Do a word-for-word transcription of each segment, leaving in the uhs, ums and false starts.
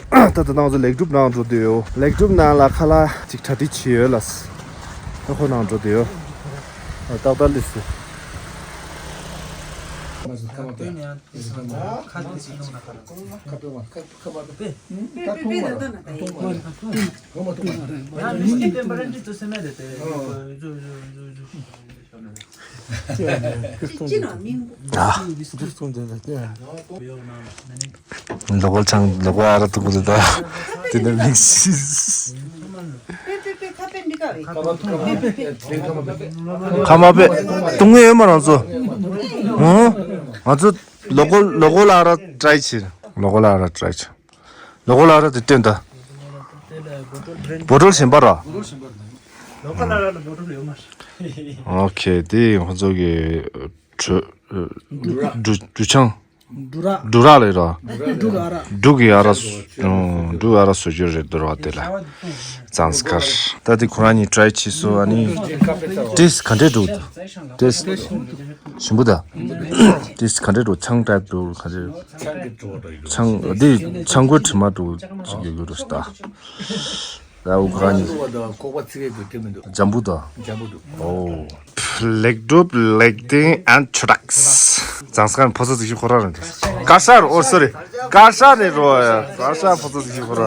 ད་ལྟ་ང་ཚོ་ལེགས་གྲུབ་ནང་འགྲོ་དུས་ཡོད། ལེགས་གྲུབ་ནང་ལ་ཁ་ལག་ཅིག་གྲ་སྒྲིག་བྱས་ཡོད་ལ། ད་ཁོ་ནང་འགྲོ་དུས་ཡོད། ཏག་ཏག་ལི་སི། ལོ་གོ་ཆང་ལོ་གོ་ཨ་ར་ཏུ་གུ་ད། དེ་ནས་མིག་སི། ཁ་མ་པེ། ཏུང་ངེ་ཡོད་མ་རང་ཚོ། ཧུང་། ང་ཚོ་ལོ་གོ་ལོ་གོ་ལ་ཨ་ར་ཏྲའི་ཆི། ལོ་གོ་ལ་ཨ་ར་ཏྲའི་ཆི། ལོ་གོ་ལ་ཨ་ར་དེ་སྟོན་ད། བོ་ཊལ་གཞན་པ་ར། ལོ་གོ་ལ་ཨ་ར་ལ་བོ་ཊལ་ཡོད་མ་རེད། ཨོ་ཁེ། དེ་ཁོ་ཚོ་གི་གྲུ་གྲུ་ཆང་། འབྲུ་ར། འབྲུ་ར་ལས་ར། འབྲུ་ར་ཨ་ར། འབྲུ་གི་ཨ་ར་སོ། འབྲུ་ཨ་ར་སོ་རྒྱུ་རེད་འདུག་ར་དེ་ལ། ཛངས་དཀར། ད་དེ་ཁོ་རང་གཉིས་ཏྲའི་བྱས་སོང་ཨ་ནི། ཏེས་ག་འདྲས་འདུག་ཏེས་ཞིམ་པོ་ད། ཏེས་ག་འདྲས་འདུག་ཆང་ཏའིབ་འདུག་ག་འདྲས། ཆང་འདི་ཆང་གོས་དྲི་མ་འདུག་ཅིག་ཡོད་རེད་ད། ད་འུ་ག་ནི། ཁོག་པ་ཚིག་གི་དགོས་ཀྱི་མི་འདུག་འཇམ་པོ་དང་། འཇམ་པོ་འདུག་ཨོ། ལེགས་གྲུབ་ལེགས་ལྡན་ཨན་ཆོ་ཊགས། ཛངས་དཀར་ཕོ་སོ་ཚིག་ཤི་ཁོ་ར་རེད། ཀར་ཤར། ཨོ་སོ་རི། ཀར་ཤར་རེད་རོ། ཀར་ཤར་ཕོ་སོ་ཚིག་ཤི་ཁོ་ར།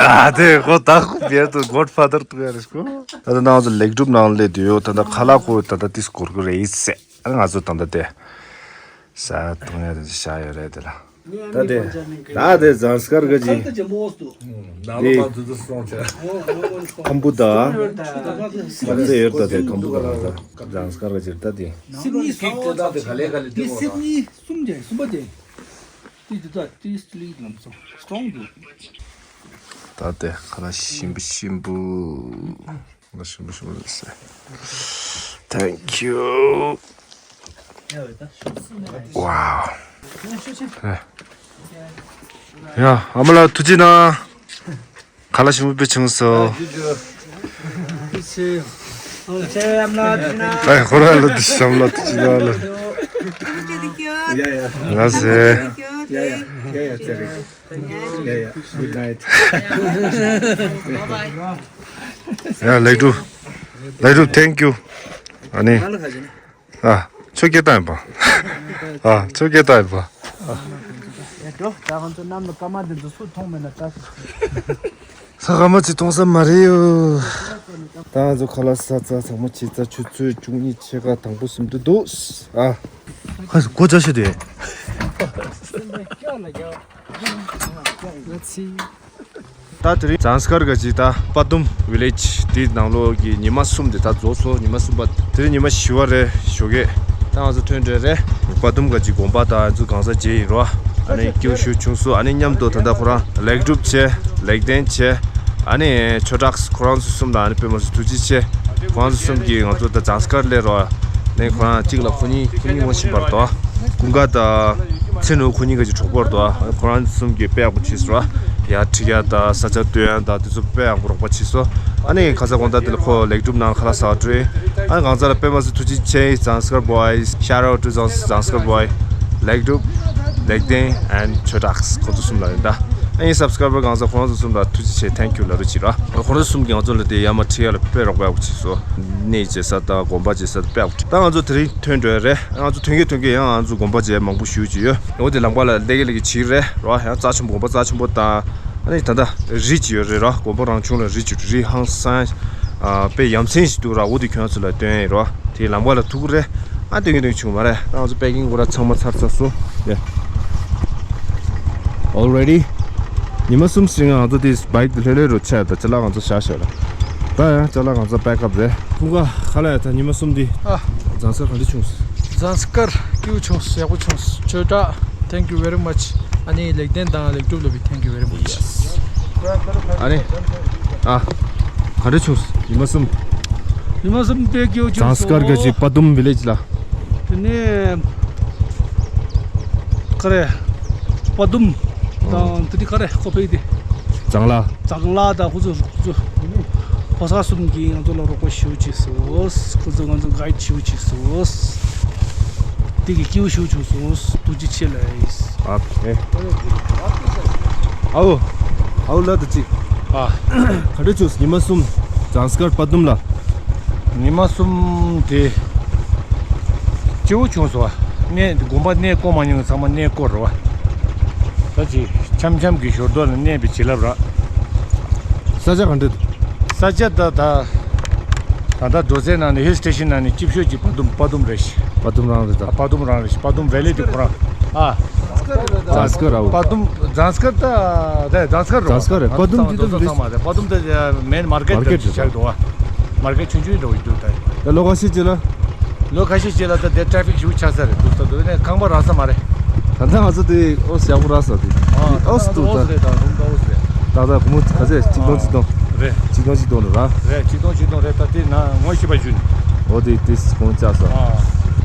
ཨ་དེ་ཁོ་ད་ཁོ་བེར་དུ་གོཌ་ཕ་དར་དུ་ཡ་རེད་ཁོ། ད་ད་ནང་ཚོ་ལེགས་གྲུབ་ནང་སླེབས་དུས་ཡོད། ད་ད་ཁ་ལག་ཁོ་ད་ད་ཏིས་གོར་གོ་རེད་ཟེ། ང་ཚོ་ད་ད་དེ། ས་དུང་ཡ་དེ་བཞག་ཡོད་རེད་དེ་ལ། ད་དེ། ད་དེ་ཛངས་དཀར་ག་ཅི། དེ། ཁམ་བུ་ད། ད་དེ་ཡོད་ད་དེ་ཁམ་བུ་ད་ད། ཛངས་དཀར་ག་ཅི་ད་དེ། སེམས་ཉིད་སོང་། དེ་སེམས་ཉིད་གསུམ་ཅན་གསུམ་པ་ཅན། དེ་དེ་ད་དེ་སི་ལི་ལམ་སང་སི་ཊོང་འདུག་ད་དེ་ཁ་ལག་ཞིམ་པོ་ཞིམ་པོ། ཞིམ་པོ་ཞིམ་པོ་རེད་ཟེར། Thank you. Wow. ཡ། ཨ་མ་ལགས་ཐུགས་རྗེ་གནང་། ཁ་ལག་ཞིམ་པོ་དཔེ་བྱུང་སོང་། ཨ་ཁོ་རང་ལ་དུ་ཤམ་ལ་ཐུགས་རྗེ་གནང་ལ། ལགས་སེ། ཡ་ཡ། Good night. ཡ་ལེགས་གྲུབ། ལེགས་གྲུབ། Thank you. ཨ་ནི། ཨ། ཆོས་སྐད་བཏང་ཡིན་པ། ཨ། ཆོས་སྐད་བཏང་ཡིན་པ། ཡ་འགྲོ། ད་ང་ཚོ་གནམ་ལ་སྐར་མ་འདི་ཚོ་སུ་མཐོང་མེད་ན་ད། ས་ག་མ་ཅིག་མཐོང་ས་མ་རེད་ཡོ། ད་ང་ཚོ་ཁ་ལག་ཟ་ཚར། ཚང་མ་བྱས་ཚར། ཆུ་ཚོད་བཅུ་གཉིས་ཕྱེད་ཀ་དང་པོ་ཟིན་དུ་འདུག་ཨ། ཁ་སྒོ་ཅག་ཤི་དེ། ད་དེ་རིང་ཛངས་དཀར་ག་ཅི་ད་པ་དུམ་བི་ལེཇ་དེའི་ནང་ལོགས་ཀྱི་ཉི་མ་གསུམ་དེ་ད་རྫོགས་སོང་། ཉི་མ་གསུམ་པ། དེ་རིང་ཉི་མ་བཞི་པ་རེད། ཞོགས་ཀས་ད་ང་ཚོ་ཐོན་འགྲོ་རེད། པ་དུམ་ག་ཅི་དགོན་པ་དང་ང་ཚོ་གང་ཟག་མཇལ་ཡིན་རོ། ཨ་ནི་སྐྱིད་པོ་ཞེ་པོ་བྱུང་སོང་། ཨ་ནི་མཉམ་དུ་ད་ལྟ་ཁོ་རང་ལེགས་གྲུབ་བྱས། ལེགས་ལྡན་བྱས། ཨ་ནི་ཆོས་གྲགས་ཁོ་རང་ཚོ་གསུམ་ལ་ཨ་ནི་དཔེ་མ་སྲིད་ཐུགས་རྗེ་ཆེ། ཁོ་རང་ཚོ་གསུམ་གྱིས་ང་ཚོ་ད་ཛངས་དཀར་སླེབས་རོགས། ནས་ཁོ་རང་གཅིག་ལ་ཁོ་གཉིས་ཁོ་གཉིས་ངོ་ཤེས་པར་དོ། ཀུན་དགའ་དང་ཚེ་ནུ་ཁོ་གཉིས་ཀ་ཅིག་གྲོགས་པོར་དོ། ཁོ་རང་ཚོ་གསུམ་གྱིས་དཔེ་ཡག་པོ་བྱས་སོང་ར། ཡར་ཁྲིད་ཡ་དང་ས་ཆ་སྟོན་ཡ་དང་དེ་ཚོ་དཔེ་ཡག་པོ་རོགས་པ་བྱས་སོང་། ཨ་ནི་ཁ་ས་དགོང་དག་དེ་ལ་ཁོ་ལེགས་གྲུབ་ནང་ཁ་ལག་ཟ་བར་འགྲོ་ཡིན། ཨ་ནི་གང་ཟག་ལ་དཔེ་མ་སྲིད་ཐུགས་རྗེ་ཆེ། ཛངས་དཀར་བོའི། Shout out to ཛངས་དཀར་བོའི། ལེགས་གྲུབ། ལེགས་ལྡན་and ཆོས་གྲགས་ཁོ་ཚོ་གསུམ་ལ་རེད་ད། ཨ་ནི་སབ་སི་ཀ་རའི་བར་གང་ཟག་ཁོ་རང་ཚོ་གསུམ་ལ་ཐུགས་རྗེ་ཆེ། Thank you ལབ་རོགས་བྱེད་ར། ཁོ་རང་ཚོ་གསུམ་གྱིས་ང་ཚོ་ལ་དེ་ཡར་མར་ཁྲིད་ཡ་ལ་དཔེ་རོགས་པ་ཡག་པོ་བྱས་སོང་། གནས་མཇལ་ས་དང་དགོན་པ་མཇལ་ས་དཔེ་ཡག་པོ་ཁྲིད། ད་ང་ཚོ་དེ་རིང་ཐོན་འགྲོ་ཡ་རེད། ང་ཚོ་ཐོན་གྱི་ཐོན་གྱི་ཡང་ང་ཚོ་དགོན་པ་མཇལ་མང་པོ་ཞེ་པོ་ཅིག་ཡོད། འོ་དེ་ལམ་ཁ་ལ་སླེབས་ཀྱི་སླེབས་ཀྱི་བྱེད་རེད་ར། ཡང་རྩ་ཆེན་པོ་དགོན་པ་རྩ་ཆེན་པོ་དང་། ཨ་ནི་ད་ལྟ་རི་ཅིག་ཡོད་རེད་ར། དགོན་པ་རང་བྱུང་ལ་རི་ཅིག་རི་ཧང་སང་། ཨ། དཔེ་ཡ་མཚན་ཞིག་འདུག་ར། འོ་དེ་ཁྱོད་ཚོ་ལ་སྟོན་ཡ་ཡིན་ར། དེ་ལམ་ཁ་ལ་ཐུག་གི་རེད། ཨ། སྟོན་གྱི་སྟོན་གྱི་བྱུང་མ་རེད། ད་ང་ཚོ་པེ་ཀིང་ཁོ་ར་ཚང་མ་ཚར་ཚར་སོང་། ཡ། Already། ཉི་མ་གསུམ་ཞིག་ང་ཚོ་དེ་བྷའིཀ་དེ་ལྷོད་ལྷོད་རུ་ཆགས། ད་ཅ་ལག་ང་ཚོ་བཞག་བཞག་ར། ད་ཡང་ཅ་ལག་ང་ཚོ་པེག་ཨབ་རེད། ཀུན་དགའ་ཁ་ལག་ད་ཉི་མ་གསུམ་དེ། ཨ། ཛངས་དཀར་ག་འདྲ་བྱུང་སོང་། ཛངས་དཀར་སྐྱིད་པོ་བྱུང་སོང་། ཡག་པོ་བྱུང་སོང་། ཆོས་གྲགས། Thank you very much. ཨ་ནི་ལེགས་ལྡན་དང་ལེགས་གྲུབ་ལབ་པའི། Thank you very much. ཨ་ནི། ཨ། ག་འདྲ་བྱུང་སོང་། ཉི་མ་གསུམ། ཉི་མ་གསུམ་དཔེ་སྐྱིད་པོ་བྱུང་སོང་། ཛངས་དཀར་ག་ཅི་པ་དུམ་བི་ལེཇ་ལ། དེ་ནས་ག་རེ། པ་དུམ་དང་དེ་དེ་ག་རེ་ཁོ་ཕེ་དེ། ཛངས་ལ། ཛངས་ལ་དང་ཁོ་ཚོ་ཁོ་ཚོ་ཕོ་གསར་གསུམ་གྱིས་ང་ཚོ་ལ་རོགས་པ་ཞེ་པོ་བྱས་སོང་། ཁོ་ཚོ་ང་ཚོ་གའིཌ་ཞེ་པོ་བྱས་སོང་། ཁྱེད་ཀྱི་སྐྱིད་པོ་ཞིག་བྱུང་སོང་། ཐུགས་རྗེ་ཆེ་ལགས། ཨ་ཨེ། ཨའོ། ཨའོ་ལ་ད་ཅིག་ཨ། ག་འདྲ་བྱུང་ཉི་མ་གསུམ། ཛངས་དཀར་དཔའ་གཏུམ་ལ། ཉི་མ་གསུམ་དེ་སྐྱིད་པོ་བྱུང་སོང་བ། གནས་དགོན་པ་གནས་སྐོར་མ་མྱོང་ཚང་མ་གནས་སྐོར་རེད་བ། ད་ཅིག་འཆམ་འཆམ་གྱི་ཞོར་དུ་ལ་གནས་པའི་བྱིན་རླབས་རག་ས་ཆ་ག་འདྲ་འདུག་ས་ཆ་ད་ད། ད་ལྟ་འགྲོ་སའི་ནང་ནས་ཧིལ་སི་ཊེ་ཤན་ནང་ནས་སྐྱིད་ཤོས་ཀྱི་དཔའ་གཏུམ། དཔའ་གཏུམ་རེད་ཤག་དཔའ་གཏུམ་རང་རེད་ད། དཔའ་གཏུམ་རང་རེད་ཤག་དཔའ་གཏུམ་ཝེ་ལི་དེ་ཁོ་རང་ཨ། ཛངས་དཀར་ར་བ། དཔའ་གཏུམ་ཛངས་དཀར་ད། རེད་ཛངས་དཀར་རེད་བ། ཛངས་དཀར་རེད། དཔའ་གཏུམ་འདི་ད་ཚང་མ་རེད། དཔའ་གཏུམ་ད་མེན་མར་ཀེ་ཊི་མར་ཀེ་ཊི་ཆགས་འདུག་བ། མར་ཀེ་ཊི་ཆུང་ཆུང་འདྲ་བོ་འདུག་ད། ད་ལོ་ཁ་ཤས་ཅིག་ལ། ལོ་ཁ་ཤས་ཅིག་ལ་ད་དེ་ཊ་ཕིག་ཞེ་པོ་ཆགས་ས་རེད་འདུག་ད་དེ་ནས་ཁང་པ་རག་ས་མ་རེད། ད་ལྟ་ང་ཚོ་དེ་ཨོ་ཡག་པོ་རག་ས་དེ། ཨོ་སི་འདུག་ད། ད་ད་སྒོར་མོ་ག་ཚད་གཅིག་སྟོང་གཅིག་སྟོང་། རེད། གཅིག་སྟོང་གཅིག་སྟོང་རེད་ར། རེད་གཅིག་སྟོང་གཅིག་སྟོང་རེད། ད་དེ་ན་ངོ་ཤེས་པ་ཞུ་ནི། ཨོ་དེ་དེ་གོང་བཅག་ས།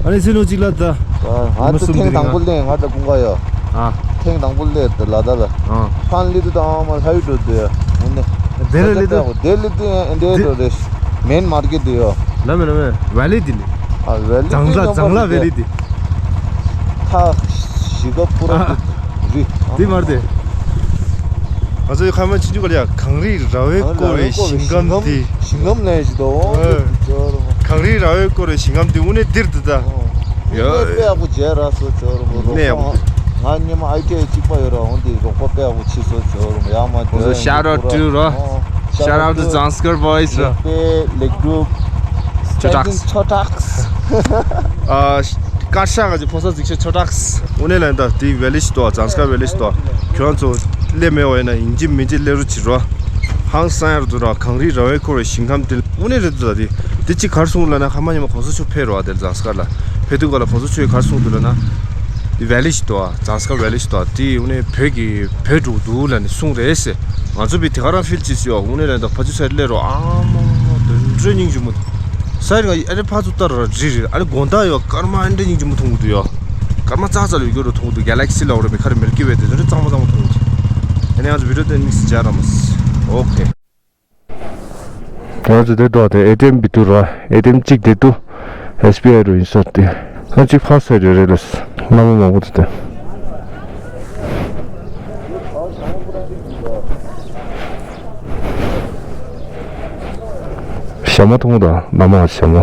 ཨ་ནི་སེ་ནོ་གཅིག་ལ་ད། ཨ་ང་ཚོ་ཐེངས་དང་པོ་སླེབས། ང་ད་ཀུན་དགའ་ཡོད། ཨ། ཐེངས་དང་པོ་སླེབས་ད་ལ་ད་ལ། ཨ། ཕན་ལི་དུ་དང་མ་ལྷ་ཡུལ་འགྲོ་དུས་འོ་ནི། དེ་ལ་ལི་དུ། དེ་ལི་དུ་ཨེ་འདྲའི་འགྲོ་རེད། མེན་མར་ཀེ་ཊི་དུ་ཡོད། ལ་མེ་ལ་མེ་ཝེ་ལི་དི་ལི། ཨ་ཝེ་ལི་དི་ཛངས་ལ་ཛངས་ལ་ཝེ་ལི་དི། ད་ཞི་ག་པུ་ར་རི། དེ་མར་དེ། ང་ཚོའི་ཁ་མ་ཆུང་ཆུང་ག་ལ་ཡ་གངས་རི་ར་བས་བསྐོར་བའི་ཞིང་ཁམས་དེ། ཞིང་ཁམས་ལ་ཡ་ཞིག་ཏོ། གངས་རི་ར་བས་བསྐོར་བའི་ཞིང་ཁམས་དེ་དངོས་གནས་འདིར་འདུག་ད། ཡ། དཔེ་ཡག་པོ་མཇལ་རག་སོང་ཇོ་རུ་མོ། གནས་ཡག་པོ་རོགས་པ། ང་སྔོན་མ་ཨའི་ཊི་ཨའི་གཅིག་པ་ཡོད་ར། འོང་དེ་རོགས་པ་དཔེ་ཡག་པོ་བྱས་སོང་ཇོ་རུ་མོ། ཡག་མ་ཁོང་ཚོ་ཤ་ཊ་ཨའུཊ་ཊུ་ར། ཤ་ཊ་ཨའུཊ་ཊུ་ཛངས་དཀར་བོ་ཡིས་ར། དཔེ་ལེགས་གྲུབ། ཆོས་གྲགས། ཆོས་གྲགས། ཨ། དཀར་ཤ་ག་ཅི་ཕོ་གསར་གཟིགས་ཤ་ཆོས་གྲགས། དངོས་གནས་ལན་ད་དེ་ཝེ་ལི་ཞིག་ཏོ། ཛངས་དཀར་ཝེ་ལི་ཞིག་ཏོ། ཁྱོད་ཚོ་སླེབས་མེད་པ་ཡིན་ན་ཡིན་གཅིག་མིན་གཅིག་སླེབས་རོགས་བྱེད་རོགས། ཧང་སང་ཡར་འདུག་ར། གངས་རི་ར་བས་བསྐོར་བའི་ཞིང་ཁམས་དེ་དངོས་གནས་རེད་འདུག་ད་དེ། དེ་གཅིག་གར་སོང་ལབ་ན་ཁ་མ་ཉི་མ་གོང་ས་མཆོག་ཕེབས་རོགས་ཨ། དེར་ཛངས་དཀར་ལ་ཕེབས་དུས་ག་ལ་གོང་ས་མཆོག་གིས་གར་གསུངས་འདུག་ལབ་ན། དེ་ཝེ་ལི་ཞིག་འདུག་ཨ། ཛངས་དཀར་ཝེ་ལི་ཞིག་འདུག་ཨ། དེ་དངོས་གནས་བོད་ཀྱི་བོད་འགྲོ་འདུག་ལབ་ནས་གསུངས་རེད་ཟེར། ང་ཚོ་བི་དེ་ག་རང་ཕིལ་བྱེད་སྲིད་ཨ། དངོས་གནས་ལན་ད་ཕ་ཆུ་སར་སླེབས་རོགས་ཨ། མ་མ་དོན་འགྲོས་སྙིང་རྗེ་མོ། སར་ང་ཨ་ནི་ཕ་ཚུ་ལྟར་རི་རི་ཨ་ནི་དགོང་དག་ཡོད་སྐར་མ་ཨ་འདྲ་སྙིང་རྗེ་མོ་མཐོང་གི་འདུག་ཡོད། སྐར་མ་ཙག་ཙག་ལ་ཡོད་རྒྱུ་རུ་མཐོང་གི་འདུག་གེ་ལེག་སི་ལ་འོ་ར་མི་ཁ་རི་མིལ་ཀི་ཝེ་དེ་ཚོ་འདྲ་གཙང་མ་གཙང་མ་མཐོང་གི་འདུག་ཨ་ནི་ང་ཚོ་བི་ཌི་ཡོ་དེ་མིག་སི་ཇ་ར་མ་སི། ཨོ་ཁེ། ང་ཚོ་དེ་འགྲོ་དེ་ཨེ་ཊི་ཨེམ་བི་དུ་ར། ཨེ་ཊི་ཨེམ་གཅིག་དེ་དུ་ཨེས་བི་ཨའི་རུ་ཡིན་ས་དེ། ང་གཅིག་ཕར་སོད་རེད་རེད་ལ། བླ་མ་མང་པོ་དེ་དེ། ཞྭ་མོ་མཐོང་དང་བླ་མ་ཞྭ་མོ།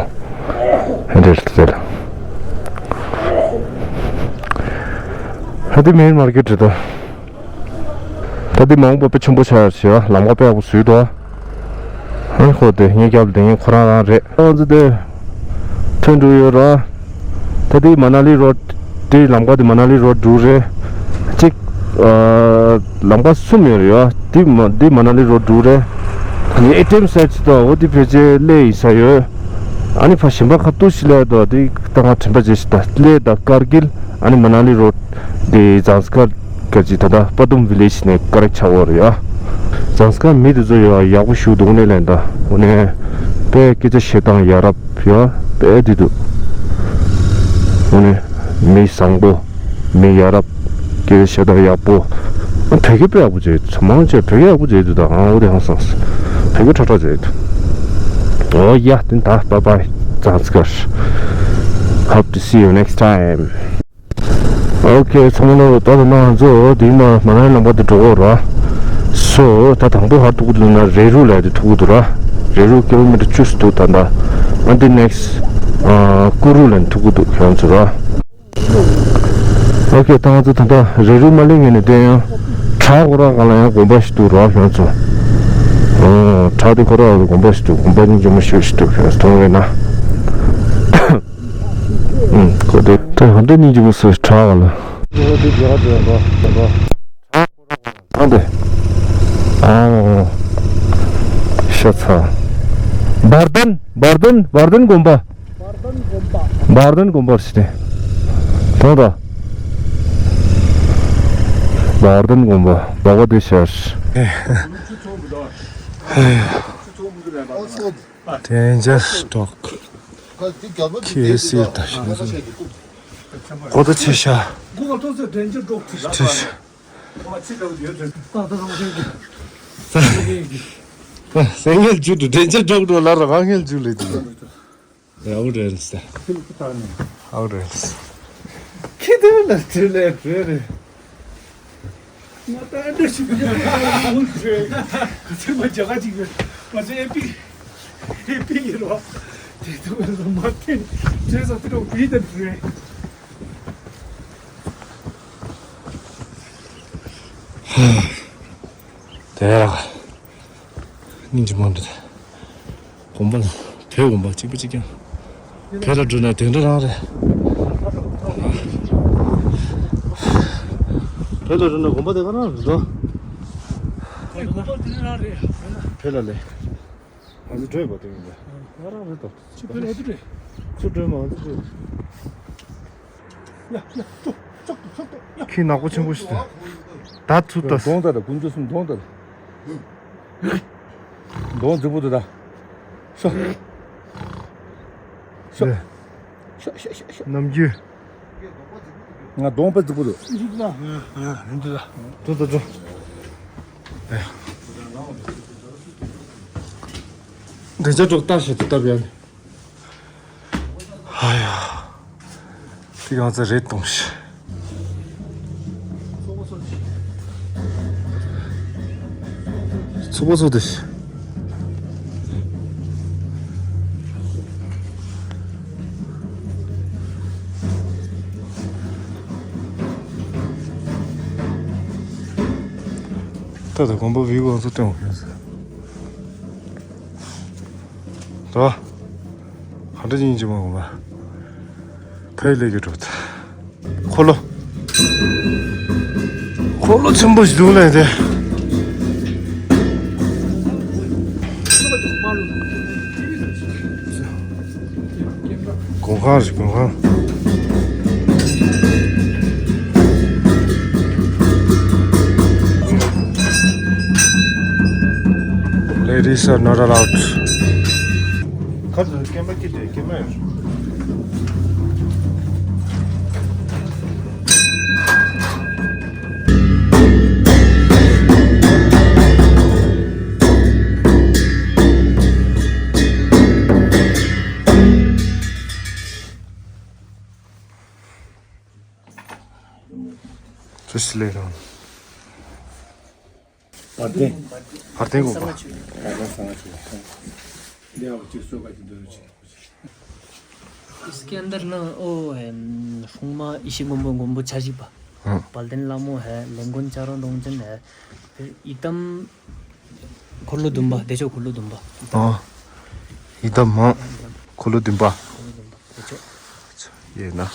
ཨེ་འདྲ་རེད་དེ་ལ། ཧ་དེ་མེན་མར་ཀེ་ཊི་རེད་ད། ད་འདི་མ་འོངས་པ་དཔེ་ཆེན་པོ་ཆགས་ཡོད་ལམ་ཁ་དཔེ་ཡག་པོ་བཟོས་འདུག་ཨ་ཁོ་དེ་ངའི་རྒྱབ་ལ་བསྡད་མཁན་ཁོ་རང་རང་རེད། ང་ཚོ་དེ་ཐོན་འགྲོ་ཡོད་ར། ད་འདི་མ་ན་ལི་རོཌ། འདི་ལམ་ཁ་དེ་མ་ན་ལི་རོཌ་འགྲོ་རེད། གཅིག་ཨ། ལམ་ཁ་གསུམ་ཡོད་རེད་ཡ། འདི་མ་འདི་མ་ན་ལི་རོཌ་འགྲོ་རེད། ཨེ་ཊི་ཨེམ་སའེ་ཊི་ཅིག་དང་འོ་འདི་ཕལ་ཆེར་གླེ་ཡིན་ས་ཡོད། ཨ་ནི་ཕ་གཞན་པ་ཁ་ཐུག་ཞིག་ལས་དོ་འདི་ད་ང་དྲན་པ་བརྗེད་ཤི་ད་གླེ་དང་ཀར་གིལ་ཨ་ནི་མ་ན་ལི་རོཌ། འདི་ཛངས་དཀར་ག་ཅི་ད་ལྟ་པ་དུམ་ཝི་ལེཇ་ནས་ཀ་རེག་ཆགས་ཡོད་རེད་ཡ། ཛངས་དཀར་མི་དེ་ཚོ་ཡ་ཡག་པོ་ཞུ་འདུག་ནས་ལན་ད་འོ་ནས་དཔེ་སྐད་ཆ་བཤད་སྟངས་ཡ་རབས་ཡ་དཔེ་འདི་འདུག་འོ་ནས་མི་བཟང་པོ་མི་ཡ་རབས་སྐད་ཆ་བཤད་སྟངས་ཡག་པོ། ཨ་བོད་སྐད་དཔེ་ཡག་པོ་བྱས་ཚོ་མང་ཆེ་བོད་སྐད་ཡག་པོ་བྱས་འདུག་ད་ཨ་འོ་དེ་ཧང་སངས་བོད་སྐད་ཁྲ་ཁྲ་བྱས་འདུག་འོ་ཡ་དེ་ད་bye bye ཛངས་དཀར། Hope to see you next time. ཨོ་ཁེ་ཚང་མ་ལོ་ད་ད་ང་ཚོ་འདི་ན་མ་ན་ལི་ལམ་ཁ་དེ་འགྲོ་གོ་ར། སོ་ད་དང་པོ་ཧར་ཐུག་གི་འདུག་ན་རེ་རུ་ལ་དེ་ཐུག་གི་འདུག་ར། རེ་རུ་ཀི་ལོ་མི་ཊར་བཅུ་ཙམ་འདུག་ད་ད། ཨ་འདི་ནེག་སི་ཨ་ཀུ་རུ་ལ་ཐུག་གི་འདུག་ཁྱོད་ཚོ་ར། ཨོ་ཁེ་ད་ང་ཚོ་ད་ད་རེ་རུ་མ་ལེ་ངེ་ནས་དེ་ཡང་བྲག་ཁོ་ར་ག་ལ་ཡང་དགོན་པ་ཞིག་འདུག་ར་ཁྱོད་ཚོ། ཨོ་བྲག་དེ་ཁོ་ར་ག་ལ་དགོན་པ་ཞིག་འདུག་དགོན་པ་སྙིང་རྗེ་མོ་ཞེ་ཞིག་འདུག་ཁྱོད་ཚོ་མཐོང་རེད་ན། ཨུམ། ཁོ་དེ་དེ་ཧ་འདྲ་སྙིང་རྗེ་མོ་སོ་དྲག་ལ། ཨང་དེ། ཨང་། ཤ་ཚ། བར་དན། བར་དན། བར་དན་དགོན་པ། བར་དན་དགོན་པར་ཞིག་ནས། དང་ད། བར་དན་དགོན་པ། བ་བ་དེ་ཤར། དེ་འཇར་སྟོག་ཁེ་སི་ད་ཤིང་གོ་ད་ཆེ་ཤ། ཆེ་ཤ། སེང་གེ་རྒྱུད་དུ་དྲན་ཆ་སྒྲོག་འགྲོ་ལ་ར་གང་ངལ་རྒྱུད་ལས་དུ། ཨའུ་རེལ་སི། ཨའུ་རེལ་སི། ཁྱི་དེ་ལ་དེ་ལས་བྲོས་རེད། ང་ད་ཨ་འདྲ་ཞིག་ཡོད་རེད། ག་ཚོད་མ་རྒྱ་ག་ཅིག་རེད། ང་ཚོ་ཨེ་པི་ཨེ་པི་ཡིན་རོ། དེ་ཚོ་ལ་མ་བརྟེན་བྲོས་ས་དེ་རོ་བི་དེ་བྲོས། དེ་ར་སྙིང་རྗེ་མོ་འདུག་དགོན་པ་ལ་བོད་དགོན་པ་གཅིག་པ་གཅིག་རྐྱང་། བོད་ལ་འགྲོ་ན་དེ་འདྲ་རང་རེད། བོད་ལ་འགྲོ་ན་དགོན་པ་དེ་ག་རང་རེད་དོ། དགོན་པ་དེ་རང་རེད། བོད་ལ་ལས། ང་ཚོ་བྲོས་པ་དེ་ཡིན་པས། ང་རང་རེད་དོ། ཁྱོད་བོད་ལ་འདུག་རེད། ཁྱོད་བྲོས་མ་ང་ཚོ་བྲོས། ཡ་ཡ་ཏོ། ཅོག་ཏོ་ཅོག་ཏོ་ཡ། ཁྱི་ནག་པོ་ཆེན་པོ་ཞིག་ད་ཚུར་ལྟ། གདོང་ལྟ་ར་དཀོན་མཆོག་གསུམ་གདོང་ལྟ་ར། གདོང་རྫིག་པོ་འདུག་ད། ཤོ། ཤོ། ཤོ་ཤོ་ཤོ་ཤོ། ནམ་རྒྱུན། ང་གདོང་དཔེ་རྫིག་པོ་འདུག་འཇིག་ལ། ཡིན་འདུག་ད། འགྲོ་ད་འགྲོ། འདྲེ་ཅག་གྲོགས་ལྟ་ཞིག་ཏུ་ལྟ་བ་ཡ། ཧ་ཡ། དེ་གང་ཚ་རེད་གཏོང་ཤི། ཚུགས་པ་ཚུགས་ཏེ་ཤི། ད་ད་དགོན་པ་བི་བ་ཚོ་སྟོན་དགོས་ཟེར། ད། ག་འདྲ་ཡིན་གྱི་མ་འོངས་པ། ཕའི་ལས་ཀྱི་གྲོགས་ད། འཁོར་ལོ། འཁོར་ལོ་ཆེན་པོ་ཞིག་འདུག་ལས་དེ། གུང་ཁང་རེད་གུང་ཁང་། Ladies are not allowed. ཁ་ཚོ་སྐེམ་པ་སྐྱིད་དེ་སྐེམ་པ་ཡོད། བར་ཐེངས། བར་ཐེངས་དགོངས་པ། ད་ལྟ་གསང་བ་ཆེ་བ། ལས་འོ་ཅིག་གསོལ་བ་ཅིག་འདོན་རོགས་བྱེད། इसके अंदर ना वो है, हम्म, सुंगमा इसी gumboot gumboot छाजीपा। हाँ। पलटन लामो है, लेंगुन चारों डोंगजन है, फिर इतम खोलो दुम्बा, देचो खोलो दुम्बा। हाँ। इतम, हाँ। खोलो दुम्बा। खोलो दुम्बा, देचो। अच्छा, ये ना।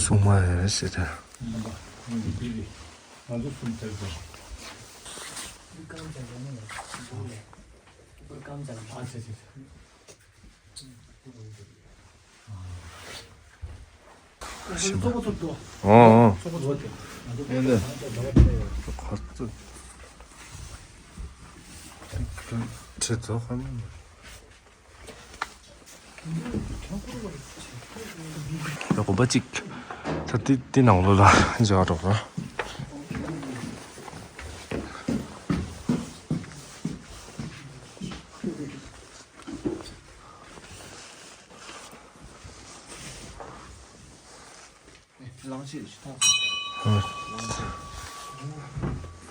སྲུང་མ་ཡོད་ཟེར་ཏེ། ཞིམ་པ། ཨོ་ཨོ། ཁོ་ཚོ་ཁྲི་ཚོ་ཁ་མི། ཡ་གོམ་པ་གཅིག་ད་དེ་དེ་ནང་ལོགས་ལ་འཇོག་རོགས།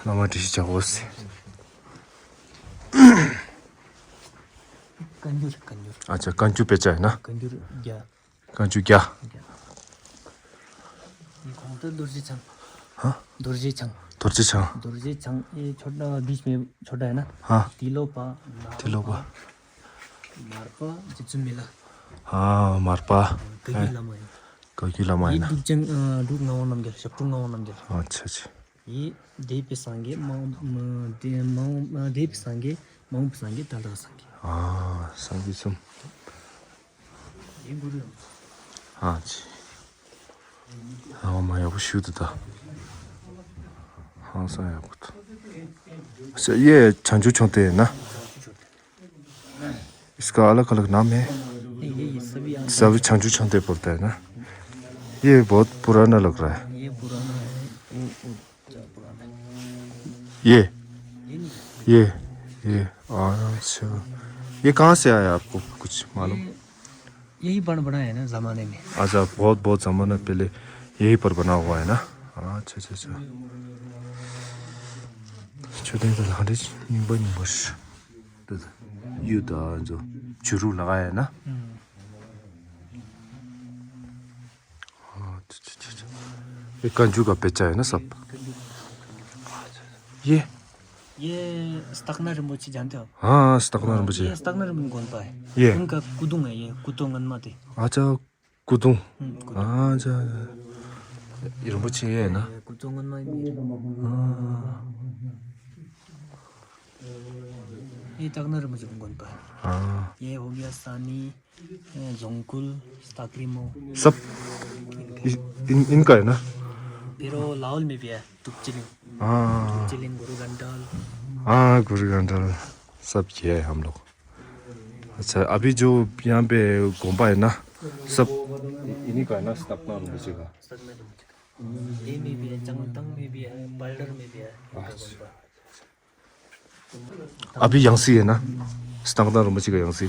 བླ་མ་བཀྲ་ཤིས་བྱ་འོ་ཟེར། བཀའ་འགྱུར་བཀའ་འགྱུར། ཨ་ཅག་བཀའ་འགྱུར་དཔེ་ཆ་ཡིན་ན། བཀའ་འགྱུར་བརྒྱ། བཀའ་འགྱུར་བརྒྱ། བརྒྱ། གོང་དུ་རྡོ་རྗེ་འཆང་། ཧ། རྡོ་རྗེ་འཆང་། རྡོ་རྗེ་འཆང་། རྡོ་རྗེ་འཆང་ཨེ་ཆོ་འདྲ་བ་འདི་ཞིག་མེད་ཆོ་འདྲ་ཡིན་ན། ཧ། ཏི་ལོ་པ། ཏི་ལོ་པ། མར་པ་རྗེ་བཙུན་མི་ལ། ཨ་མར་པ། བཀའ་བརྒྱུད་བླ་མ་ཡིན། བཀའ་བརྒྱུད་བླ་མ་ཡིན་ན། འབྲུག་ལྕང་ཨ་འབྲུག་ངག་དབང་རྣམ་རྒྱལ། ཞབས་དྲུང་ངག་དབང་རྣམ་རྒྱལ། ཨ་ཆ་ཆ། ཡིས་འདས་པའི་སངས་རྒྱས་མ་འོངས་མ་འདས་མ་འོངས་མ་འདས་པའི་སངས་རྒྱས་མ་འོངས་པའི་སངས་རྒྱས་ད་ལྟ་སངས་རྒྱས། ཨ་སངས་རྒྱས་གསུམ། ཡིན་དགོས་རེད། ཨ་ཅི། ཨ་མ་ཡག་པོ་ཞུ་འདུག་ད། ཧང་སང་ཡག་པོ་འདུག་ས་ཡེ་བྱང་ཆུབ་མཆོག་དེ་ཡིན་ན། इसका अलग अलग नाम है। ये, ये सभी अलग। सभी छंजू छंदे बोलते हैं ना। ये बहुत पुराना लग रहा है। ये पुराना है। वो, वो, ये। ये नहीं। ये। ये। अच्छा। ये कहाँ से आया आपको? कुछ मालूम? ये, यही बन बनाया है ना, जमाने में। अच्छा, बहुत, बहुत जमाना पहले यहीं पर बना हुआ है ना? अच्छा, अच्छा, अच्छा। छोटे तो हमारे निम्बा निम्बा। ये तो जो चुरू लगाया है ना? हम्म। अच्छा, अच्छा, अच्छा, अच्छा। ये कंजू का पेचा है ना सब? ये? ये स्थापना रिम्पोछे जानते हो? हाँ, हाँ, स्थापना रिम्पोछे। ये स्थापना रिम्पोछे गोन्पा है। ये? उनका कुदुंग है ये, कुदुंग गनमा थे। अच्छा, कुदुंग। हम्म, कुदुंग। हाँ, अच्छा, अच्छा। ये रिम्पोछे ये है ना? ये कुदुंग गनमा है। हाँ। ये स्थापना रिम्पोछे गोन्पा है। हाँ। ये हो गया सानी। ए, जोंगकुल, स्ताकरिमो। सब इ-, इन, इनका है ना? फिर वो लाहौल में भी है, तुपचिलिंग। हाँ। तुपचिलिंग, गुरु घंटाल। हाँ, गुरु घंटाल, सब किया है हम लोग। अच्छा, अभी जो यहाँ पे गोम्पा है ना, सब इ-, इन्हीं का है ना, स्थापना रिम्पोछे का। स्थापना रिम्पोछे का। ये में भी है, चंगतंग में भी है, बल्डर में भी है। अच्छा। अभी यंगसी है ना? स्थापना रिम्पोछे का यंगसी।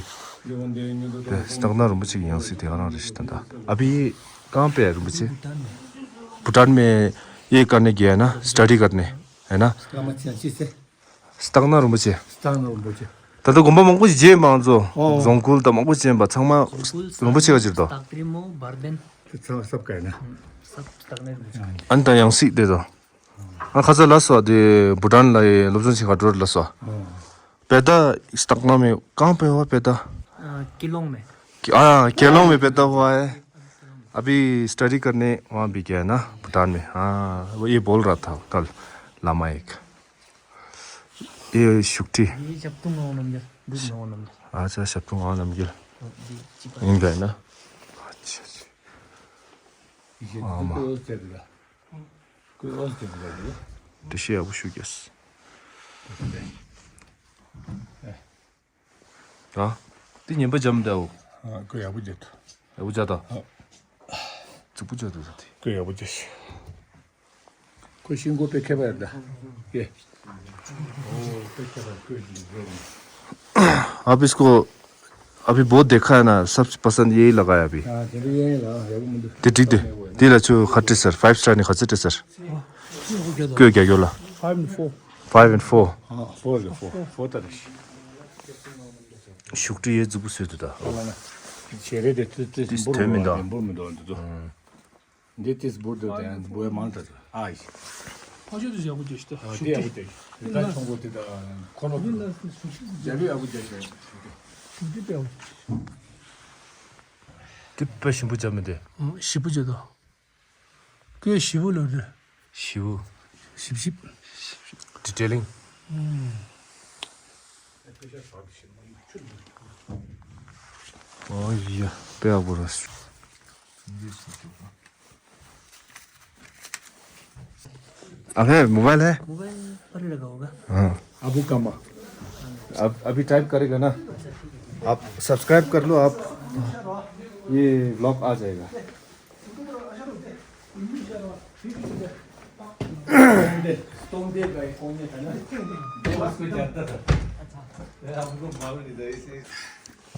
स्थापना रिम्पोछे का यंगसी थे, हराम रिश्ता था। अभी कहाँ पे है रिम्पोछे? भूटान में। भूटान में ये करने गया है ना, स्टडी करने, है ना? स्थापना रिम्पोछे। स्थापना रिम्पोछे। ད་ལྟ་དགོན་པ་མང་པོ་ཞིག་མཇལ་མང་ཚོ། ཨོ། རྫོང་ཁུལ་དང་མང་པོ་མཇལ་བ་ཚང་མ་རྫོང་ཁུལ་རིན་པོ་ཆེ་ག་ཅིག་དོ། སྟག་རི་མོ་བར་དན། ཚང་མ་སབ་ཀ་ན། སབ་སྟག་ནས་རིན་པོ་ཆེ། ཨན་ད་ཡང་སྲིད་དེ་དོ། ཨ་ཁ་ཚ་ལ་སོ་དེ་བུ་ཏན་ལ་ཡི་སློབ་སྦྱོང་ཞིག་ག་འགྲོ་ལ་སོ། ཨོ། པེ་ད་སྟག་ན་མེ་གང་པེ་བ་པེ་ད། ཨ་ཀི་ལོང་མེ། ཨ་ཀི་ལོང་མེ་པེ་ད་བ་ཨེ། अभी स्टडी करने वहाँ भी गया ना, भूटान में। हाँ, वो ये बोल रहा था कल, लामा एक। ये शुक्ति। ये ཞབས་དྲུང་ངག་དབང་རྣམ་རྒྱལ། འབྲུག་ངག་དབང་རྣམ་རྒྱལ། अच्छा, ཞབས་དྲུང་ངག་དབང་རྣམ་རྒྱལ། འདི་གཅིག་པ། ཡིན་པས་ན། अच्छा, अच्छा। ཨ་མ། བཀྲ་ཤིས་ཡག་པོ་ཞུ་རྒྱུ། ཨ། འདི་ཉན་པ་འཇམ་འདའོ། ཨ། ཁོ་ཡག་པོ་བརྒྱབ་འདུག་ཡག་པོ་བརྒྱབ་འདུག་ཨ། རྫིག་པོ་བརྒྱབ་འདུག་ད་དེ། ཁོ་ཡག་པོ་བརྒྱབ་ཤག་ཁོ་ཤིང་སྒོ་པའི་ཁྱད་པར་ཡོད་ད། ཡེ། ཨོ། པའི་ཁྱད་པར་ཁོས་ཀྱི་རེད། आप इसको अभी बहुत देखा है ना, सबसे पसंद यही लगा है अभी। ཨ། དེ་འདྲ་ཡིན་ལ་ཡག་པོ་མི་འདུག་དེ་འགྲིག་དེ། དེ་ལ་ཆུ་ཁ་བྲིས་ཟེར། ཕའིབ་སི་ཊར་ནི་ག་ཚོད་བྲིས་ཟེར། ཀོས་རྒྱག་ཡོད་ལ། Five and four. Five and four. ཨ། ཕོར་རེད། ཕོར། ཕོར་ད་རེད། ཤུགས་དྲི་ཡས་རྫིག་པོ་བཟོས་འདུག་ད། ཨ་ལ་ན། ཞལ་རས་དེ་ཏིས་ཏིས་འདི་འབུར་དོན་མི་འདུག་འདི་འབུར་མི་འདུག་འདི་ཚོ། འདི་ཏིས་འབུར་འདུག་དེ་འབུར་མང་དྲགས་འདུག་ཨ་ཡི། ཕ་ཆོས་དེ་ཡག་པོ་རྒྱག་ཤི་ད། ཨ། ཤུགས་དེ་ཡག་པོ་རྒྱག་ཤི། ད་ཆུང་པོ་དེ་ད་ཁོ་ལོ་ཁོ་ལོ། རྒྱབ་ཡག་པོ་རྒྱག་ཤི། ཤུགས་དྲི་དེ་ཡག་པོ། དེ་དཔེ་ཞིམ་པོ་བྱ་མི་དེ། ཞིམ་པོ་བྱ་ད། ཀོས་ཞིབ་པོ་ལོ་རེད། ཞིབ་པོ། ཞིབ་ཞིབ། ཌི་ཊེ་ལིང་། ཨོ་ཡ། དཔེ་ཡག་པོ་རེད། अबे मोबाइल है? मोबाइल पर लगा होगा। हाँ। अबू कामा। अब अभी टाइप करेगा ना, आप सब्सक्राइब कर लो, आप ये व्लॉग आ जाएगा।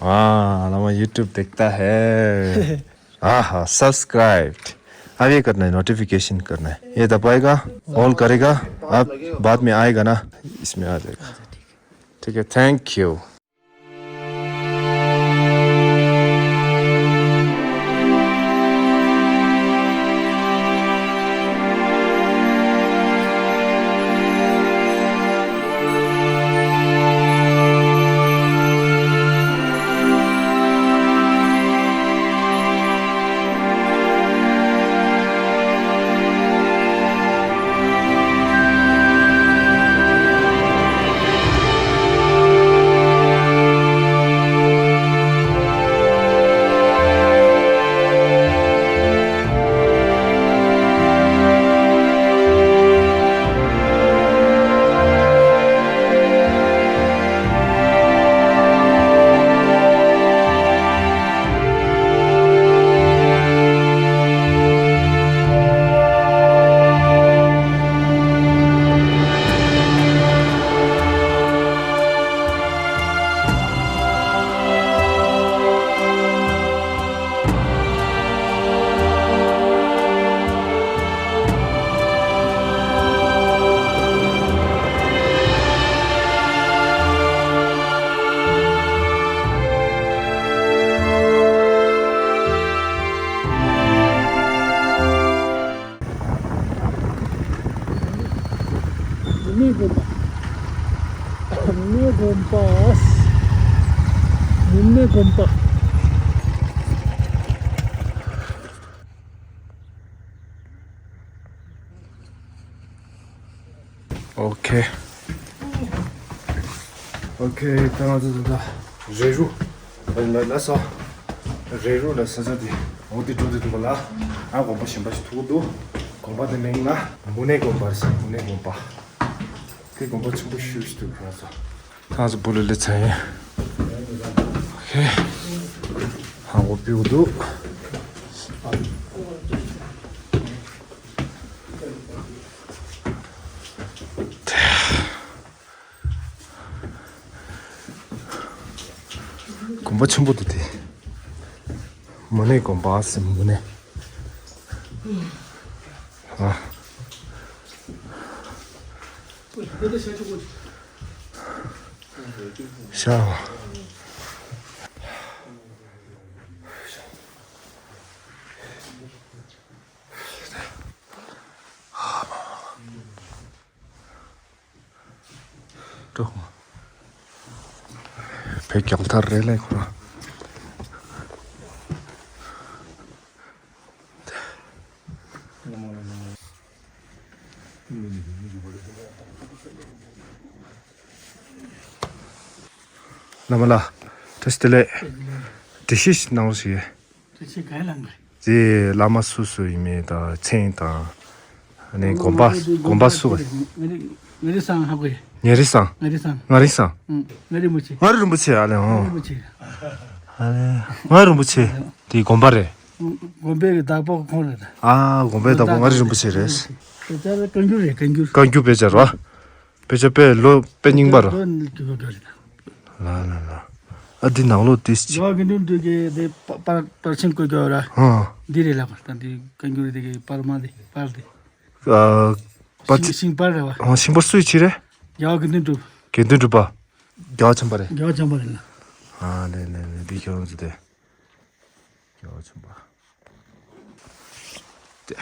हाँ, नमा YouTube देखता है। हाँ हाँ, सब्सक्राइब। अब ये करना है, नोटिफिकेशन करना है। ये दबाएगा, ऑल करेगा, अब बाद में आएगा ना, इसमें आ जाएगा। ठीक है, थैंक यू। དགོན་པ། ཨོ་ཁེ། ཨོ་ཁེ། ད་ང་ཚོ་ད་ལྟ་རེ་རུ་ལ་ལ་ས། རེ་རུ་ལ་ས་ས་དེ་འོ་དེ་འགྲོ་དེ་འདུག་ག་ལ། ཨ་དགོན་པ་གཞན་པ་ཞིག་ཐུག་འདུག་དགོན་པ་དེ་མིང་ལ་མུ་ནེ་དགོན་པ་རེད་ཟེར། མུ་ནེ་དགོན་པ། དེ་དགོན་པ་ཆེན་པོ་ཞེ་ཞིག་འདུག་ང་ཚོ། ང་ཚོ་བུ་ལ་ལི་ཚན་ཡིན། ཧེ། ཧ་གོ་པིའུ་འདུག་དགོན་པ་ཆེན་པོ་འདུག་དེ། མུ་ནེ་དགོན་པ་ཟེར། མུ་ནེ། ཨ། ཤ། ཏོ། བོད་རྒྱལ་དར་རེད་ལས་ཁོ་རང་། བླ་མ་ལགས། བཀྲ་ཤིས་བདེ་ལེགས། འགྲེལ་བཤད་ཞིག་གནང་རོགས་ཞུ་ཡས། འགྲེལ་བཤད་ག་རེ་གནང་དགོས་རེད། དེ་བླ་མ་སུ་སུ་ཡིན་མིན་དང་མཚན་དང་། ཨ་ནི་དགོན་པ་དགོན་པ་སུ་བ། ང་རི་ང་རི་སང་ཧ་གོ་ཡ། ཉེ་རི་སང་། ང་རི་སང་། ང་རི་སང་། ཨུ། ང་རི་མུ་ཆེ། ང་རི་རིན་པོ་ཆེ། ཨ་ལེ་ཨོ། ང་རི་མུ་ཆེ། ཨ་ལེ། ང་རི་རིན་པོ་ཆེ། དེ་དགོན་པ་རེད། དགོན་པའི་གི་བདག་པོ་ཁོང་རེད། ཨ་དགོན་པའི་བདག་པོ་ང་རི་རིན་པོ་ཆེ་རེད། དེ་ལྟར་བཀའ་འགྱུར་རེད། བཀའ་འགྱུར། བཀའ་འགྱུར་དཔེ་ཆ་རེད་བ། དཔེ་ཆ་དཔེ་ལོ་དཔེ་རྙིང་པ་རེད། ལོ་ལོ་ལོ་རེད། ལ་ལ་ལ། ཨ་འདི་ནང་ལོགས་དེ་ཅི། རྒྱལ་བ་དགེ་འདུན་དུ་གི་དེ་པ་པར་པར་ཆེན་བཀོད་རྒྱ་ར། ཧང་། འདི་རེད་ལ་པར་ད་འདི་བཀའ་འགྱུར་དེ་གི་པར་མ་དེ་པར་དེ། ཨ་པར་ཤིང་ཤིང་པར་རེད་བ། ཧང་། ཤིང་པར་སུའི་ཆི་རེད། རྒྱལ་བ་དགེ་འདུན་གྲུབ། དགེ་འདུན་གྲུབ་པ། རྒྱལ་བ་ཆེན་པ་རེད། རྒྱལ་བ་ཆེན་པ་རེད་ལ། ཨ་ལེ་ལེ་ལེ། འདི་ཁྱོད་རང་ཚོ་དེ། རྒྱལ་བ་ཆེན་པ། དེ།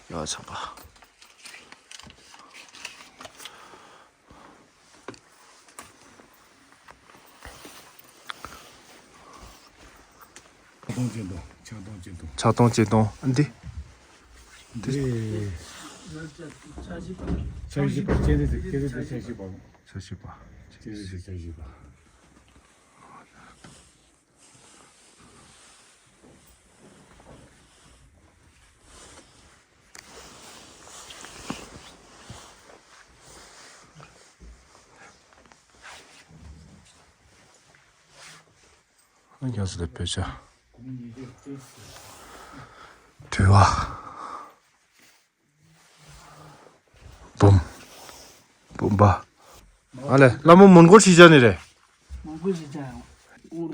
རྒྱལ་བ་ཆེན་པ། ཕྱག་སྟོང་སྤྱན་སྟོང་། ཕྱག་སྟོང་སྤྱན་སྟོང་། ཕྱག་སྟོང་སྤྱན་སྟོང་། ཨ་འདི། འདི། འདི། ཕྱག་བཞི་པ། སྤྱན་རས་གཟིགས། སྤྱན་རས་གཟིགས་ཕྱག་བཞི་པ། ཕྱག་བཞི་པ། སྤྱན་རས་གཟིགས་ཕྱག་བཞི་པ། ཨ་ཡ་སི་ལེ་དཔེ་ཆ། དུས་བ། འབུམ། འབུམ་པ། ཨ་ལེ་བླ་མ་མོན་གྷོ་ཞིག་བྱ་ནི་རེད། མོན་གྷོ་ཞིག་བྱ་ཡང་།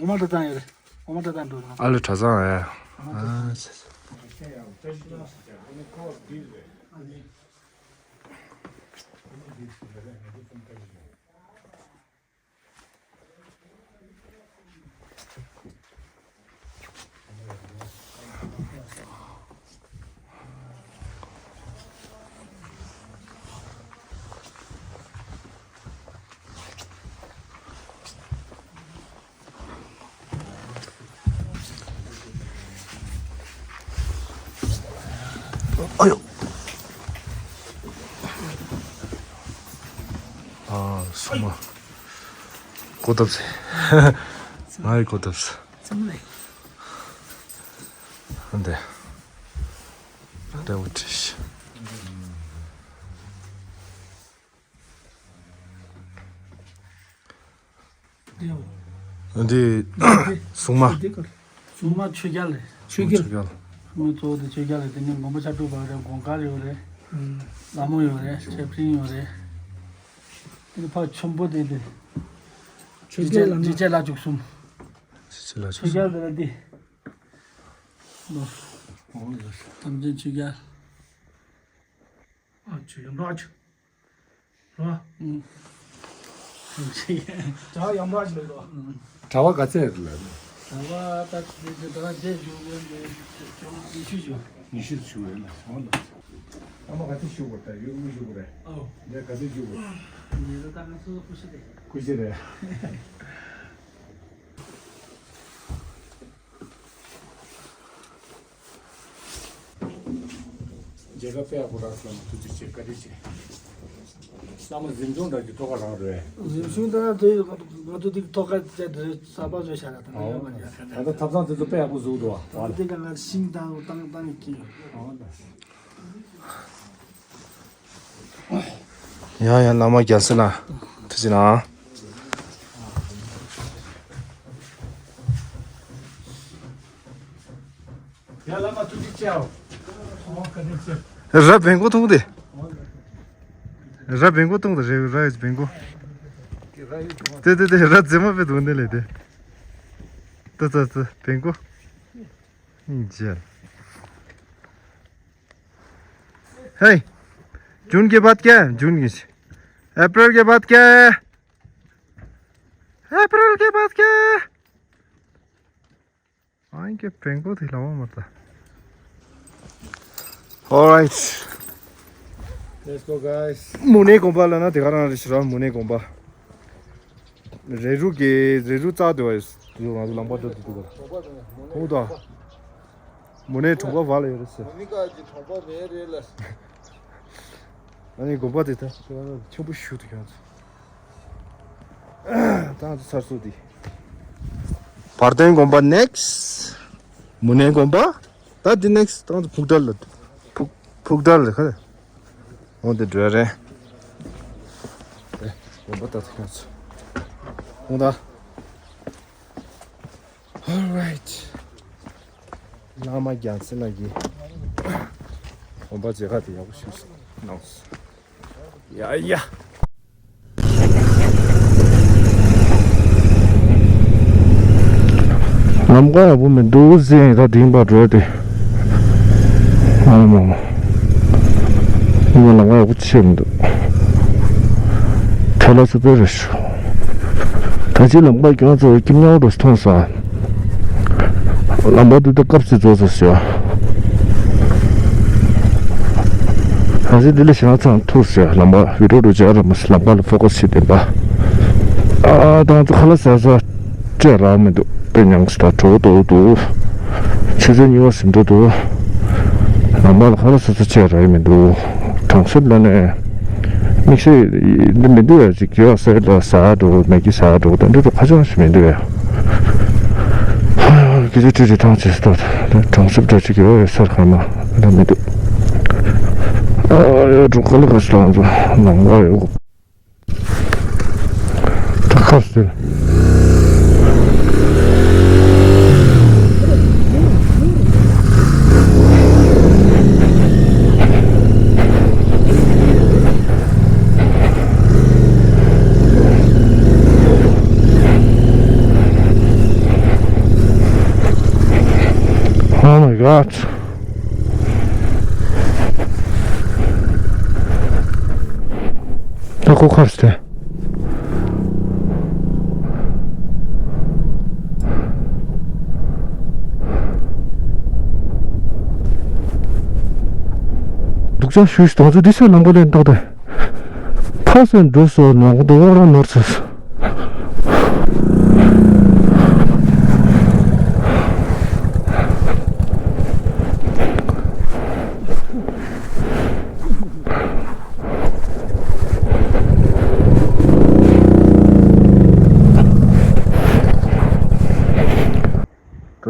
འོ་མ་འདྲ་ཙང་ཡོད་རེད། འོ་མ་འདྲ་ཙང་འགྲོ་རེད། ཨ་ལེ་གྲྭ་ཚང་ཨེ། ཨ་ཙི་ཙི། ཨ་ཡོ། ཨ་སུ་མ། གོ་ཐབས་ཟེར། ང་ཡི་གོ་ཐབས་ཟེར། ཙམ་ལས། འདི། འདི་འུ་ཅིས། འདི་སྲུང་མ། སྲུང་མ་ཆོས་རྒྱལ་རེད། ཆོས་རྒྱལ། ཆོས་རྒྱལ། ངོས་གཙོ་བོ་དེ་ཆོས་རྒྱལ་རེད། དེ་ནས་མགོན་པོ་ཕྱག་དྲུག་པ་རེད། གོང་དཀར་ཡོད་རེད། ལྷ་མོ་ཡོད་རེད། ཆབ་སྤྲིན་ཡོད་རེད། དེ་ནས་ཕར་ཆེན་པོ་དེ་དེ། ཆོས་རྒྱལ་ལ་འཇིགས་བྱེད་ལྷ་བཅུ་གསུམ། འཇིགས་བྱེད་ལྷ་བཅུ་གསུམ། ཆོས་རྒྱལ་དེ་ལ་དེ། ཐམས་ཅད་ཆོས་རྒྱལ། ཨ་ཆོས་ཡོན་ར་ཆོས། རོ། ཨུ། ཇ་ཡང་མ་ཞིག་ལ་རོ། གྲྭ་པ་ག་ཚད་རེད་ལ། གྲྭ་པ་ད་དེ་དེ་ད་རྗེས་བཞུགས་ཡོད་འདི་ཉི་ཤུ་བཞུགས། ཉི་ཤུ་བཞུགས་རེད་ལ་ཧོ་ལ། ཨ་མ་ག་ཚད་བཞུགས་པ་ད་ཡོད་མི་བཞུགས་པ་རེད། ཨོ། འདི་ག་ཚད་བཞུགས་པ། འདི་ད་ང་སོ་སོ་ཁུ་ཤི་རེད། ཁུ་ཤི་རེད། མཇལ་ཁ་དཔེ་ཡག་པོ་རག་སོང་། ཐུགས་རྗེ་ཆེ། བཀའ་དྲིན་ཆེ། བླ་མ་གཟིམ་ཆུང་འདྲ་གི་ཐོག་ཁ་རང་རེད། གཟིམ་ཆུང་འདྲ་དེ་ང་ཚོ་དེ་ཐོག་ཁ་དེ་དེ་གསར་པ་བཟོས་བཞག་ལ་ད་ང་ཡོད་མ་རེད། ད་ལྟ་ཐབ་ཚང་དེ་ཚོ་དཔེ་ཡག་པོ་བཟོས་འདུག་བ། ད་དེ་ག་ང་ཤིང་བཏང་བཏང་བཏང་གི་ཡོད། ཡང་ཡང་བླ་མ་རྒྱལ་སྲས་ལ་ཐུགས་རྗེ་གནང་། ཡ་བླ་མ་ཐུགས་རྗེ་ཆེའོ། ཨོ་བཀའ་དྲིན་ཆེ། ར་བེང་གོ་ཐུང་དེ། ར་བེང་གོ་ཐུང་དེ་རེད། ར་ཡི་བེང་གོ། དེ་དེ་དེ་ར་རྫི་མ་བེ་དུ་འདི་ལས་དེ། ཏི་ཏི་ཏི་བེང་གོ། ཨིན་ཇེལ། हे, जून के बाद क्या है? जून के, अप्रैल के बाद क्या है? अप्रैल के बाद क्या है? आएंगे पेंगो दिलावा मत। All right. Let's go, guys. མུ་ནེ་དགོན་པ་ལ་ན་དེ་ག་རང་རེད་ཤི་ར། མུ་ནེ་དགོན་པ། རེ་རུ་གི་རེ་རུ་རྩ་དེ་བ་ཡོད། ང་ཚོ་ལམ་པ་འགྲོ་དུས་འདུག་ག་ཧུ་ད། མུ་ནེ་གྲོང་པ་བ་ལ་ཡོད་རེད་ཟེར། མུ་ནེ་ག་གི་གྲོང་པ་མེད་རེད་ལ། ཨ་ནི་དགོན་པ་དེ་ད་ཆེན་པོ་ཞུ་དུ་ཡོང་ཚོ། ད་ང་ཚོ་ཚར་སོ་དེ། བར་སྟོན་དགོན་པ་ནེགས། མུ་ནེ་དགོན་པ། ད་འདི་ནེགས་ད་ང་ཚོ་ཕུག་དར་ལ། ཕུག་ཕུག་དར་ལ་ཁ། འོ་དེ་འགྲོ་རེད། ཨེ་དགོན་པ་ད་ད་ང་ཚོ། འོ་ད། All right. བླ་མ་རྒྱལ་མཚན་ལགས་ཀྱིས་དགོན་པ་མཇལ་ཁ་དེ་ཡག་པོ་ཞིག་གནང་སོང་། ཡ་ཡ། ལམ་ཁ་ཡག་པོ་མི་འདུག་ཟེར་ཡིན། ད་དེང་པར་འགྲོ་དེ། ཨ་མ་མ། ཡིན་ན་ལམ་ཁ་ཡག་པོ་ཆེ་མི་འདུག་ཐལ་ལ་སུ་པེ་རེ་ཤོ། ད་ཅི་ལམ་ཁ་ཀྱང་ཚོ་ཀྱི་མྱང་རུ་མཐོང་ས། ལམ་པ་འདི་ད་སྐབས་སུ་རྫོགས་ཚར་ཟེར། ད་ཅི་འདི་ལ་ཞེ་དྲག་ཚང་ཐུག་ཟེར། ལམ་པ་བི་ཌིའོ་འགྲོ་བྱ་ར་མ་ཟེར། ལམ་པ་ལ་ཕོ་ཀ་སི་བྱེད་བདེན་པ། ཨ་ད་ང་ཚོ་ཁ་ལག་ཟ་ས་སྤྲད་རག་མི་འདུག་དཔེ་མྱངས་སུ་ད་གྲོད་ཁོག་ལྟོགས་འདུག་ཆུ་ཚོད་གཉིས་པ་ཟིན་འགྲོ་འདུག་ལམ་པ་ལ་ཁ་ལག་ཟ་ས་སྤྲད་རག་མི་འདུག་གྲོང་གསེབ་ལ་ནས་དམིགས་བསལ་འདི་མི་འདུག་ཡ། ཅིག་གི་ཡོད་ཟེར་ལ་ཟ་འགྲོ། མེ་གི་ཟ་འགྲོ། དེ་འདྲ་འགྲོ་ཁ་ཆང་ཞིག་མི་འདུག་ཡ། ཧ་ཡ་སྐད་ཆ་ཁྲིག་ཁྲིག་ཐང་ཆད་སོང་། གྲོང་གསེབ་འདྲ་ཅིག་ཡོད་ཟེར་ཁ་མ་འདྲ་མི་འདུག་ཨ་ཡ་འགྲོ་ཁ་ལག་ཁ་ལག་ཟ་ལམ་པ་ཡོད། ད་ཁ་ཟེར། Oh my God. ད་ཁོ་ཁར་སྟེ། སྡུག་ཅག་ཞུས་ཤིག་ང་ཚོ་འདི་ཚོའི་ལམ་ཁ་ལ་ཏག་ཏག་ཕར་ཚུར་འགྲོ་སོང་། ནང་དུ་འོག་རང་ནོར་སོང་།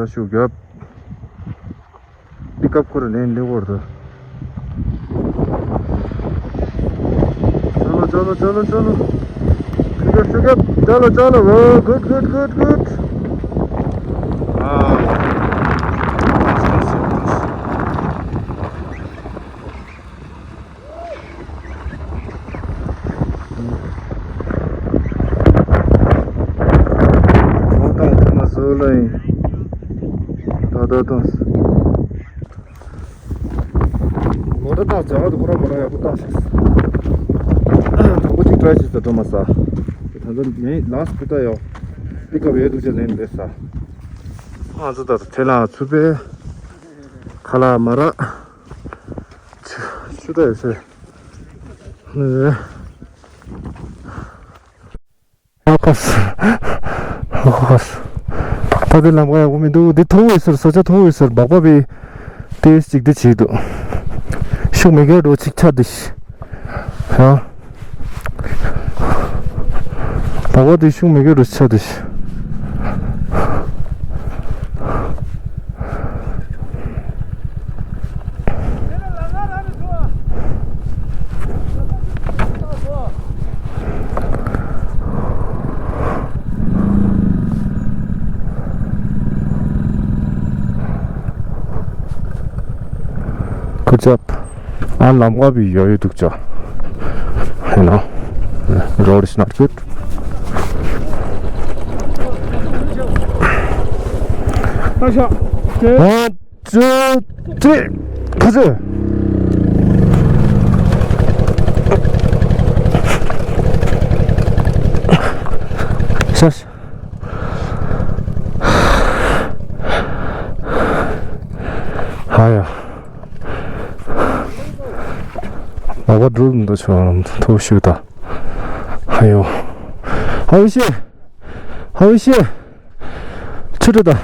ད་ཤུགས་རྒྱབ། འདི་སྐབས་ཁོ་ར་ལན་ལེགས་པོ་རེད། चलो चलो चलो चलो। ཤུགས་རྒྱབ་ཤུགས་རྒྱབ། चलो चलो। ओ good good good good. ཨ། ལོ་ཏོག་ཐོན་མ་སོ་ལ་ཡིན། ད་ད་ད། མོ་ཊ་བཏགས་བྱ་བ་དེ་ཁོ་རང་མོ་ཊ་ཡག་པོ་བཏགས་ཤག་དང་པོ་གཅིག་ཊ་རའི་བྱེད་ས་འགྲོ་མ་ས། ད་ལྟ་ངས་ལགས་སི་པི་ཊར་ཡོད། པིག་ཨབ་ཡོད་འདུག་ཅེས་ལན་མེད་ས། ང་ཚོ་ད་ལྟ་ཐེ་ལ་ཚུར་པའི་ཁ་ལག་མ་རག་ཆུ་ཆུ་ད་ཡོད་ཟེར། ནི། ཨ་ཁ་སི། ཨ་ཁ་སི། ད་དེ་ལམ་ཁ་ཡག་པོ་མི་འདུག་འདི་མཐོ་བོ་ཡོད་ཟེར། ས་ཆ་མཐོ་བོ་ཡོད་ཟེར། སྦག་སྦག་པའི་ཏེས་ཅིག་འདི་བྱེད་འདུག་ཤུགས་མི་དགོས་འགྲོ་ཅིག་ཆ་དེ་ཤི། ཡང་། བ་བ་དེ་ཤུགས་མི་དགོས་འགྲོ་ཆ་དེ་ཤི། Good job. ཨ་ལམ་ཁ་བི་ཡོ་ཡོ་འདུག་ཅོ། You know, road is not good. One, two, three. ཁ་ཚོད། ཤ་ཤ། ཧ་ཡ། ཨ་བ་འགྲུལ་མི་འདུག་ཆོག་ཐོག་ཤུགས་ད། ཧ་ཡོ། ཧ་ཡོ་ཤེ། ཧ་ཡོ་ཤེ། ཆུ་དྲི་ད།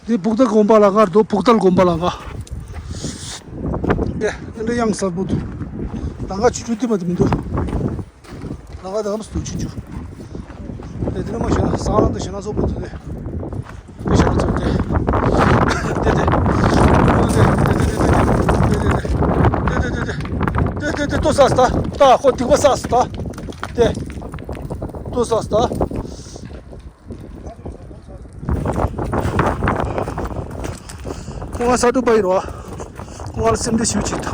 འདི་ཕུག་ཏལ་དགོན་པ་ལ་ང་འགྲོ། ཕུག་ཏལ་དགོན་པ་ལ་ང་། དེ་འདི་འདྲ་ཡང་གསལ་པོ་འདུག་ད་ང་ཆུ་ཆུ་དེ་མ་དེ་མི་འདུག་ད་ང་ད་ངམ་སུ་ཆུ་ཆུ། དེ་དེ་ནི་མ་ཤེས་ན་སང་ལང་དུ་ཤེས་ན་སོག་པོ་འདུག་དེ། དེ་ཤེས་ན་ཚོགས་དེ། དེ་དེ། དེ་དེ་དེ་དེ་ཏོ་ས་སྟ། ཏ་ཁོ་དིག་པ་ས་སྟ། དེ། ཏོ་ས་སྟ། ཁོ་ང་ས་ཏུ་པ་ཡིན་རོ། ཁོ་ང་ལ་སེམས་འདྲེ་ཞུ་ཅིག་ཏུ།